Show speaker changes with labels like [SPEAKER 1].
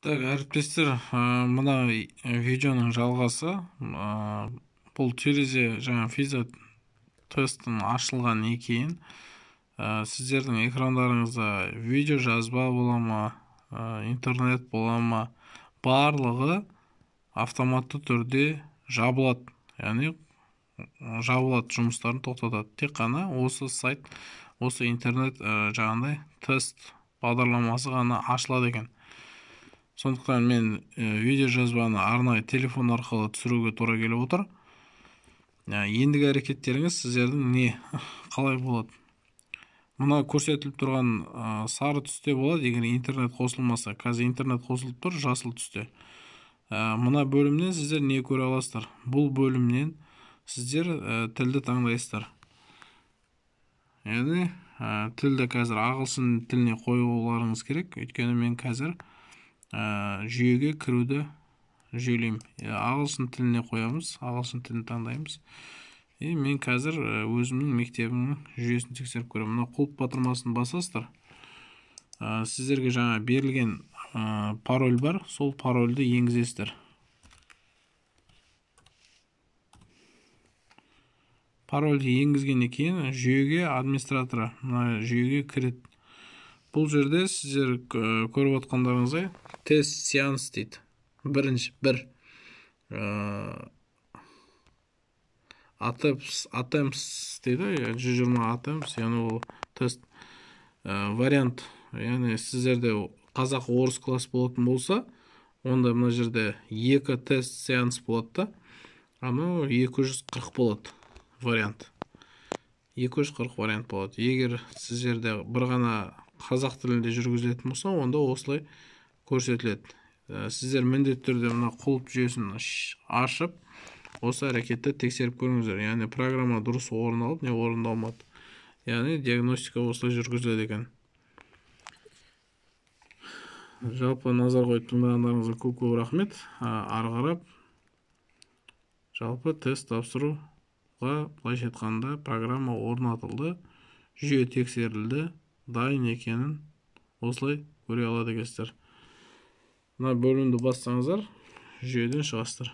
[SPEAKER 1] Так, әріптестер, мына видеоның жалғасы, бұл терезе жаңа FISA тестін ашылғаннан кейін сіздердің экрандарыңызда видео жазба бола ма, интернет бола ма, барлығы автоматты түрде жабылады. Яғни жабылады, жұмыстарын тоқтатады. Тек қана осы сайт, осы интернет жаңағындай тест бағдарламасы ғана ашылады екен. Сондықтан мен видео жазбаны арнайы телефон арқылы түсіруге тура келіп отыр. Ендігі әрекеттеріңіз сіздердің не қалай болады? Мына көрсетіліп тұрған сары түсте болады, егер интернет қосылмаса. Қазір интернет қосылып тұр, жасыл түсте. Мына бөлімнен сіздер не көре аласыздар? Бұл бөлімнен сіздер тілді таңдайсыздар. Яғни тілді қазір ағылшын тіліне қоюларыңыз керек, өйткені мен қазір жүйеге кіруді жүйелеймін. Ағылшын тіліне қоямыз, ағылшын тілін таңдаймыз. И мен қазір өзімнің мектебімнің жүйесін тексеріп көремін. Мына құлып батырмасын басасыздар. Сіздерге жаңа берілген пароль бар, сол парольді енгізесіздер. Парольді енгізгеннен кейін жүйеге администраторы мына жүйеге кіреді. Бұл жерде сіздер көріп отқандарыңыздай тест сеанс дейді. Бірінші бір attempts дейді, 120 attempts, яғни ол тест вариант. Яғни сіздерде қазақ орыс класс болатын болса, онда мына жерде 2 тест сеанс болады да, анау 240 болады вариант. 240 вариант болады. Егер сіздерде бір ғана қазақ тілінде жүргізілетін болса, онда осылай көрсетіледі. Сіздер міндетті түрде мына құлып жүйесін ашып, осы әрекетті тексеріп көріңіздер. Яғни программа дұрыс орын алып, не орындалмады. Яғни диагностика осылай жүргізіледі екен. Жалпы назар қойып тыңдағандарыңызға көп-көп рахмет. Ары қарап жалпы тест тапсыруға былайша айтқанда программа орнатылды, жүйе тексерілді, дайын екенін осылай көре алады екенсіздер. Мына бөлімді бассаңыздар, жүйеден шығасыздар.